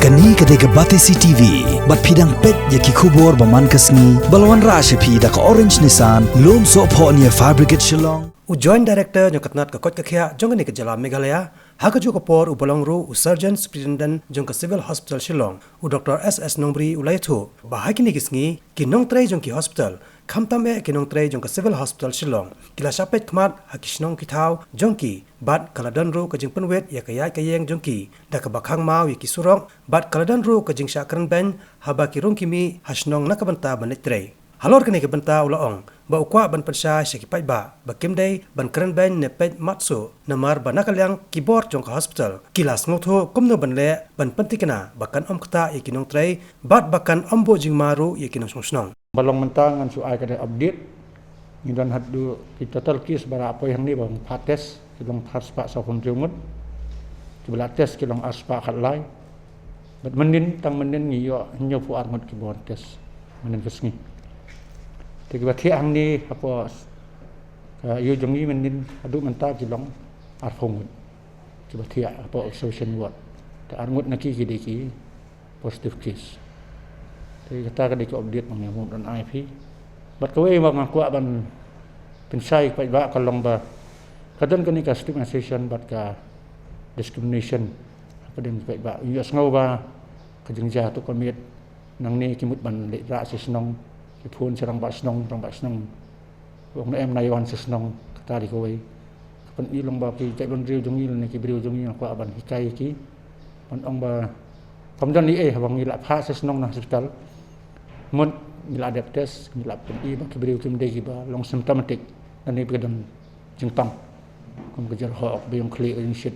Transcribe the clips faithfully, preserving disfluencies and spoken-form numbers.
Kane ka dei ka Batesi T V, bad phi dang peit ïa ki khubor ba man ka sngi, ba la wanrah sha phi da ka Orange Nissan, Lumsohphoh near Fire Brigade Shillong. U Joint Director jong ka tnat ka koit ka khiah jong kane ka jylla Meghalaya, ha kajuh ka por uba long ruh u Surgeon Superintendent jong ka Civil Hospital Shillong, u Doctor S S Nongbri u la ïathuh ba ha kine ki sngi ki nongtrei jong ki hospital, khamtam eh ki nongtrei jong ka Civil Hospital Shillong, ki la shah peit khmat ha ki shnong ki thaw jong ki, bad ka la don ruh ka jingpynwit ïa ka ïaid ka ïeng jong ki da kaba khang maw ïa ki surok, bad ka la don ruh ka jingshah kren beiñ haba ki rung ki mih ha shnong na ka bynta ban leit trei. Halor kane ka bynta u la ong ba u kwah ban pynshai sha ki paidbah ba kim dei ban kren beiñ ne peit mat suh, namar ba na ka liang ki bor jong ka hospital ki la sngewthuh kumno ban leh ban pynthikna ba kan ym ktah ïa ki nongtrei, bad ba kan ym buh jingma ruh ïa ki nongshong shnong. Ba long mynta ngan shu ai ka dei update. Ngi don haduh ki total case ba la poi hangne ba phah test, ki long arspah sawphew hynriew ngut. Kiba la test ki long arspah khatlai. Bad mynnin, tang mynnin ngi ïoh hynñiewphew ar ngut kiba wan test mynnin ka sngi. Te kiba thiah hangne hapoh ka ïew jong ngi mynnin haduh mynta ki long arphew ngut kiba thiah hapoh isolation ward. Te ar ngut na ki ki dei ki positive case. Te kata ka dei ka update ba nga mut ban ai phi. Bad kawei ba nga kwah ban pynshai paidbah ka long ba ka don kane ka stigmatization bad ka discrimination hapdeng paidbah. Ïohsngew ba ka jingjia tu ka miet, nangne ki mut ban leit rah sha shnong, ki phone sha rangbah shnong, rangbah shnong ong em na ïa wan sha shnong, kata dei kawei. Ka pyni long ba ki jaitbynriew jong ngi lane ki briew jong ngi nga kwah ban hikai ïa ki, ban ong ba kam don ei ei haba ngi la phah sha shnong na hospital. Mut ngi la dep test, ngi la pyni ba ki briew kim dei kiba long symptomatic, lane ba ki don jingpang kum ka jyrhoh, ba ïong khlieh, ïong shit.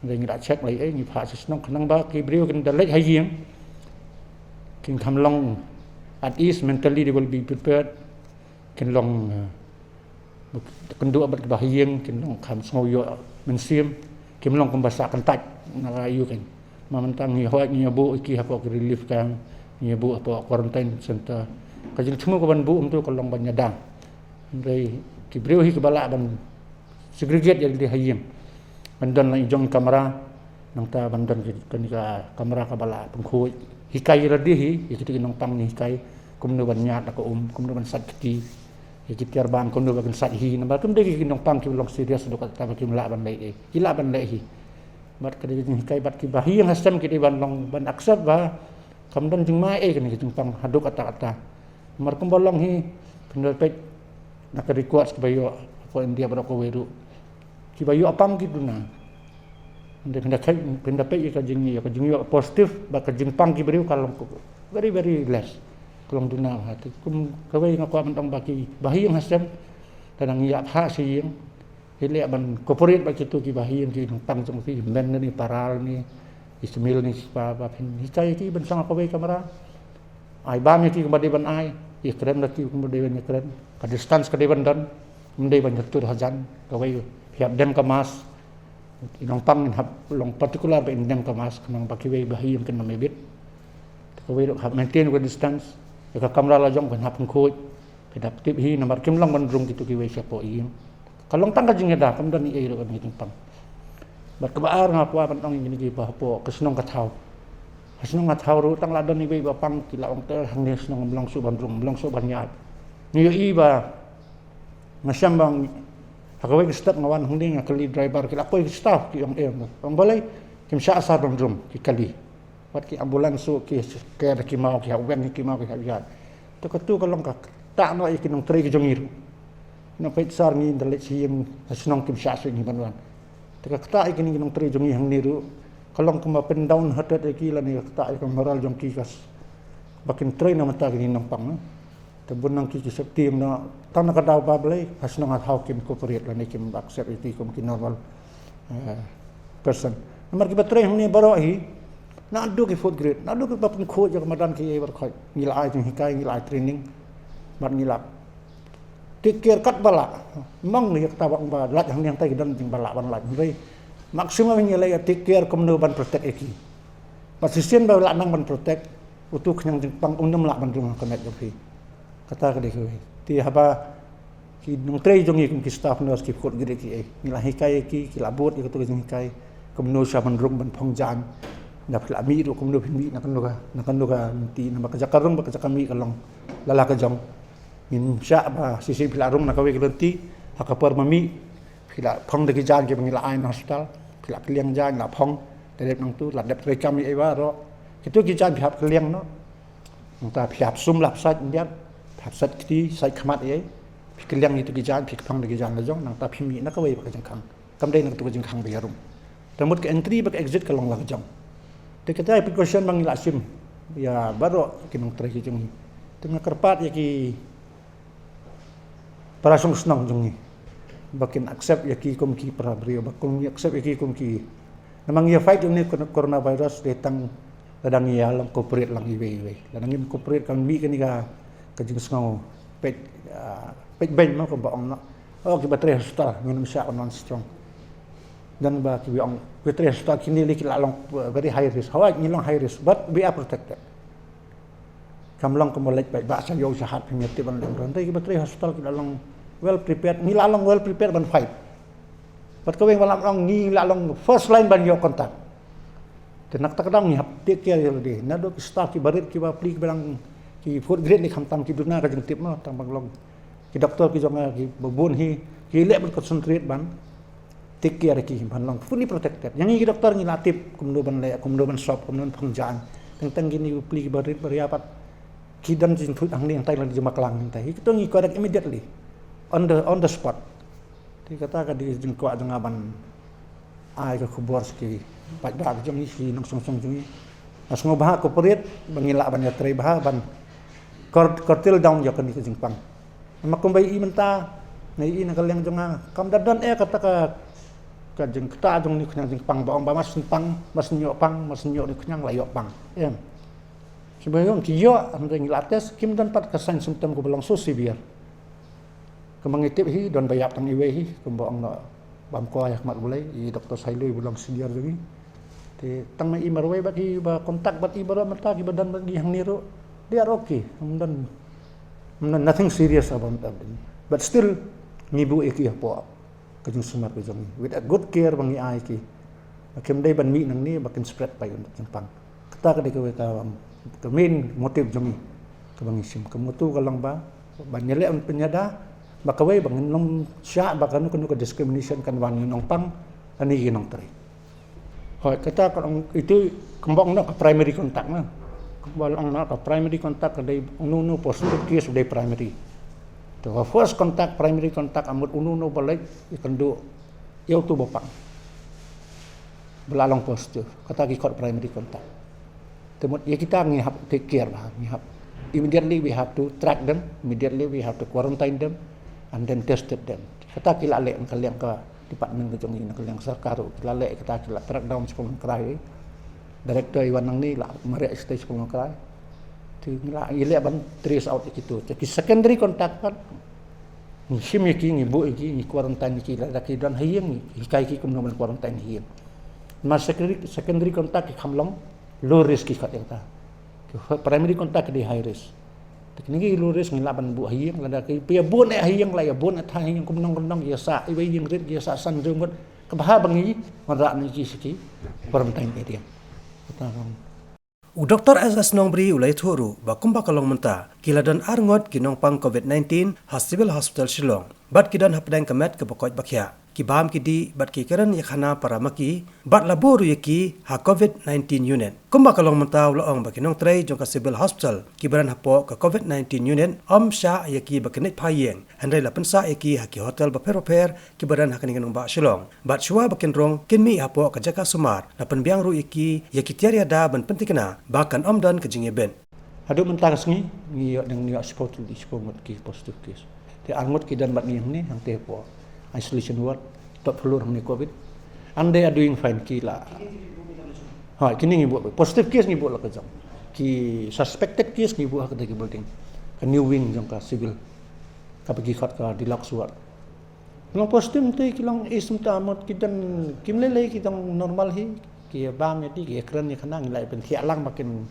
Hynrei ngi la check lei ei, ngi phah sha shnong khnang ba ki briew kin da leit ha ïing, kin kham long at ease, mentally they will be prepared. Kin long, eh, kynduh bad kiba ha ïing, kin long kham sngew ïoh mynsiem, kim long kumba sah kyntait na ka ïu kan. Ma mynta ngi hoi ngi ïa buh ïa ki hapoh ki relief camp, ngi ïa buh hapoh quarantine center. Ka jingthmu ka ban buh kumtu ka long ban ïada. Hynrei ki briew hi kiba lah ban segregate ïa lade ha ïing. Ban don la i jong kamra, nangta ban don ki, kane ka kamra kaba la pynkhuid. Hikai ïa lade hi, ïa kita ki nongpang ngi hikai kumno ban ñiad da ka um, kumno ban sait kti. Ïa ki tiar bam kumno ba kin sait hi, namar kim dei ki nongpang ki long serious haduh katta ba kim lah ban leh ei. Ki lah ban leh hi. Bad ka dei ka jinghikai bad kiba ha ïing ha sem ki dei ban long ban accept ba kam don jingma ei kane ka jingpang haduh katta katta. Namar kumba long hi, phin da peit na ka records kiba ïoh hapoh India baroh kawei ruh, kiba ïoh pang ki duna. Hynrei phin da peit, phin da peit ïa ka jing, ïa ka jingïoh positive bad ka jingpang ki briew ka long very, very less. Ka long duna bha. Te kum kawei nga kwah ban ong ba kiba ha ïing ha sem, lada ngi ïa phah sha ïing, hi leh ban cooperate bad kito kiba ha ïing, ki nongpang jong phi, i hynmen ne i para ne i smiej ne i shipa, ba phin hikai ïa ki ban shong ha kawei kamra. Ai bam ïa ki kumba dei ban ai, ïa kren da ki kumba dei ban ïa kren. Ka distance ka dei ban don, ym dei ban ïa tur hajan, kawei phi hap dem ka mask. I nongpang ngin hap long particular ba in dem ka mask khnang ba kiwei ba ha ïing kin ym ïa bit. Te kawei ruh hap maintain ka distance. Ïa ka kamra la jong phin hap pynkhuid, phin hap tip hi namar kim long ban rung kito kiwei shapoh ïing. Ka long tang ka jingïada, kam don ei ei ruh kane ka jingpang. Bad kaba ar nga kwah ban ong ïa kine kiba hapoh ka shnong ka thaw. Ha shnong ka thaw ruh tang la don iwei ba pang, ki la ong te hangne shnong ym long shuh ban rung, ym long shuh ban ñiad. Ngi ïohi ba nga shem ba ha kawei ka step nga wan hangne nga kylli driver, ki la poi ki staff, ki ong em, ong balei kim shah sah ban rung, ki kylli. Wat ki ambulance shuh ki ker ki maw, ki hap weng ki maw, ki hap ïaid. Te katu ka long ka ktah noh ïa ki nongtrei ki jong ngi ruh. Nongpeit sar ngi da leit sha ïing ha shnong kim shah shuh ngi ban wan. Te ka ktah ïa kine ki nongtrei jong ngi hangne ruh ka long kumba pyndownhearted ïa ki lane ka ktah ïa ka moral jong ki ka s-, ba kin trei na bynta kine ki nongpang, eh. Te bun na ki ki safety noh, tang na ka daw ba balei ha shnong ha thaw kim cooperate lane kim accept ïa ki kum ki normal, eh, person. Namar kiba trei hangne baroh hi naduh ki fourth grade, naduh kiba pynkhuid ïa ka madan kiei baroh khoit. Ngi la ai jinghikai, ngi la ai training, bad ngi la take care katba lah. Ym ong ïa kata ba ong ba lait hangne hangtai ki don jingbalah ban lait, hynrei maximum ngi la ïa take care kumno ban protect ïa ki. Bad shisien ba la nang ban protect, utu u khñiang jingpang un ym lah ban rung ha ka met jong phi. Kata ka dei kawei. Te haba ki nongtrei jong ngi kum ki staff nurse, ki fourth grade kiei, ngi la hikai ïa ki, ki la bud ïa katu ka jinghikai kumno shah ban rung ban phong jaiñ. Na phi la mih ruh kumno phi mih na kano ka, na kano ka lynti, namar ka jaka rung bad ka jaka mih ka long la la ka jong. Ngim shah ba shisien phi la rung na kawei ka lynti, ha ka por ba mih phi la phong da ki jaiñ kiba ngi la ai na hospital, phi la kylliang jaiñ la phong, te dep nangtu la dep treikam ïa i baroh. Kito ki jaiñ phi hap kylliang noh. Nangta phi hap sum la hap sait ïa, phi hap sait kti, sait khmat ïa, phi kylliang ïa kito ki jaiñ, phi phong da ki jaiñ la jong, nangta phi mih na kawei pat ka jingkhang. Kam dei na kato ka jingkhang ba ïarum. Te mut ka entry bad ka exit ka long la ka jong. Te kata ïa precaution ba ngi la shim ïa baroh ki nongtrei ki jong ngi. Te nga kyrpad ïa ki para shnong shnong jong ngi ba kin accept ïa ki kum ki para briew, ba kin accept ïa ki kum ki. Namar ngi ïa fight ïa une cor-, coronavirus dei tang lada ngi ïa long cooperate lang iwei iwei. Lada ngim cooperate kan mih kane ka, ka jingsngew peit, ah, peit beiñ mo, kumba ong noh. Oh, kiba trei hospital ngin ym shah ban wan sha jong. Don ba kiba ong kiba trei hospital kine lei ki la long, uh, very high risk. Hooid, ngi long high risk, but we are protected. Kam long kumba leit paidbah sha ïew sha hat, phim ïa tip ban leh ym don. Hynrei kiba trei hospital ki la long well prepared, ngi la long well prepared ban fight. Bad kawei ba la ong ngi la long first line ban ïoh contact. Te na kata ka daw ngi hap take care ïa lade. Naduh ki staff kiba rit, kiba pli, kiba dang ki fourth grade lei, khamtam ki duna ka jingtip mo, tang ba long ki doktor ki jong nga kiba bun hi, ki leh ban concentrate ban take care ïa ki ban long fully protected. Ïa ngi ki doktor ngi la tip kumno ban leh, kumno ban sop, kumno ban phong jaiñ. Teng teng kine ki pli kiba rit ba ria pat ki don jingthut hangne hangtai, la jingmaklang hangtai. Kito ngi correct immediately on the, on the spot. Te kata ka dei jingkwah jong nga ban ai ka khubor sha ki paidbah jong ngi, ki nongshong shnong jong ngi. Nga sngewbha cooperate ba ngin lah ban ïatrei bha ban cur-, curtail down ïa kane ka jingpang. Namar kumba i mynta nga i na ka liang jong nga kam da don eh kata ka, ka jingkta jong une u khñiang jingpang ba ong ba must pang, must ïoh pang, must ïoh une u khñiang la ïoh pang. Em. Kiba ïoh ki ïoh, hynrei ngi la test kim don pat ka sign symptom kaba long so severe. Kumba ngi tip hi, don ba ïap tang iwei hi, kumba ong noh bam kwai ha khmat U Blei, i Doktor Sailui ba long senior jong ngi. Te tang ma i marwei bad kiba contact bad i baroh mynta kiba don bad ngi hangne ruh, they are okay. Ym don, ym don nothing serious about them. But still ngi buh ïa ki hapoh ka jingsumar ka jong ngi with a good care ba ngi ai ki. Ba kim dei ban mih nangne ba kin spread paidbah jingpang. Kata ka dei kawei ka, ka main motive jong ngi kaba ngi shim. Ka motto ka long ba ban ïaleh ban pynïada, ba kawei ba ngin ym shah ba kano kano ka discrimination kan wan ïa u nongpang lane ïa u nongtrei. Hooid, kata ka long, itu kumba ong noh ka primary contact na. Kumba ong noh ka primary contact ka dei uno uno positive case u dei primary. To ka first contact, primary contact, ka mut uno uno ba leit ïakynduh ïa uto ba pang ba la long positive. Kata ki khot primary contact. Te mut ïa kita ngi hap take care bha, ngi hap immediately we have to track them, immediately we have to quarantine them and then tested them. Kata ki la leh na ka liang ka department ka jong ngi, na ka liang sorkar ruh ki la leh kata, ki la track down shapoh Longkrai. Director i wan nangne la mareh shatei shapoh Longkrai. Te ngi la ïaleh ban trace out ïa kito. Te ki secondary contact pat ngi shim ïa ki, ngi buh ïa ki, ngi quarantine ïa ki, lada ki don ha ïing ngi hikai ki kumno ban quarantine ha ïing. Namar secondary, secondary contact ki kham long low risk ki khot ïa kata. Ki primary contact ki dei high risk. Te kine ki low risk ngi lah ban buh ha ïing, lada ki ïa bun eh ha ïing, la ïa bun eh ha ïing, kumno kumno ki ïa sah, iwei ïing rit ki ïa sah san jong ngut, kaba ha ba ngi wanrah na ki sha ki quarantine area. Kata ka long. U Doktor S S Nongbri u la ïathuh ruh ba kumba ka long mynta ki la don ar ngut ki nongpang covid nineteen ha Civil Hospital Shillong, bad ki don hapdeng ka met kaba koit ba khiah. Ki bam ki dih bad ki kren ïa khana para ma ki, bad la buh ruh ïa ki ha covid nineteen unit. Kumba ka long mynta u la ong ba ki nongtrei jong ka Civil Hospital kiba don hapoh ka covid nineteen unit ym shah ïa ki ba kin leit phai ïing, hynrei la pynsah ïa ki ha ki hotel bapher bapher kiba don ha kane ka nongbah Shillong. Bad shuwa ba kin rung kin mih hapoh ka jaka sumar, la pynbiang ruh ïa ki ïa ki tiar ïada ban pynthikna ba kan ym don ka jingïabit. Haduh mynta ka sngi ngi ïoh, dang ïoh shiphew tylli shiphew ngut ki positive case. Te ar ngut ki don bad ngi hangne hangtei hapoh isolation ward, top floor hangne covid. And they are doing fine, ki la. Ha, kine ngi buh positive case ngi buh la ka jong. Ki suspected case ngi buh ha katei ka building, ka new wing jong ka civil, kaba ki khot ka deluxe ward. Long positive te ki long asymptomatic, ki don, kim lei lei, ki don normal hi, ki bam ïa dih, ki kren ïa khana, ngi la pynthiah lang ba kin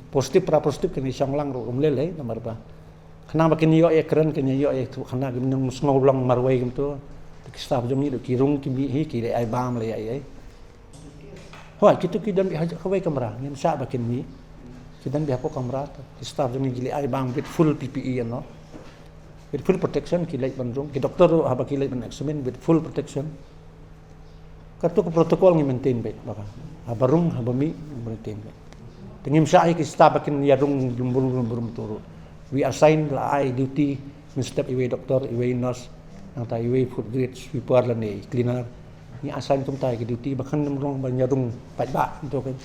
positive, para positive kin shong lang ruh, um lei lei namar ba khnang ba kin ïoh ïa kren, kin ïoh ïa thuh khana, kim nym sngew long marwei kumto. Te ki staff jong ngi ruh ki rung, ki mih hi, ki leh ai bam leh ai ai. Hoi, kito ki don beit ha kawei kamra, ngim shah ba kin mih. Ki don beit hapoh kamra, ki staff jong ngi ki leit ai bam with full P P E and all. With full protection, ki leit ban rung, ki doctor ruh haba ki leit ban examine with full protection. Kato ka protocol ngi maintain beit, ba ka. Haba rung, haba mih, maintain beit. Te ngim shah ïa ki staff ba kin ïa rung brum brum brum brum tu ruh. We assign la ai duty, mynstep iwei doctor, iwei nurse, nangta iwei food grade sweeper lane cleaner. Ngi assign kumta ïa ki duty, ba kan ym rung ban ïa rung paidbah, to kan.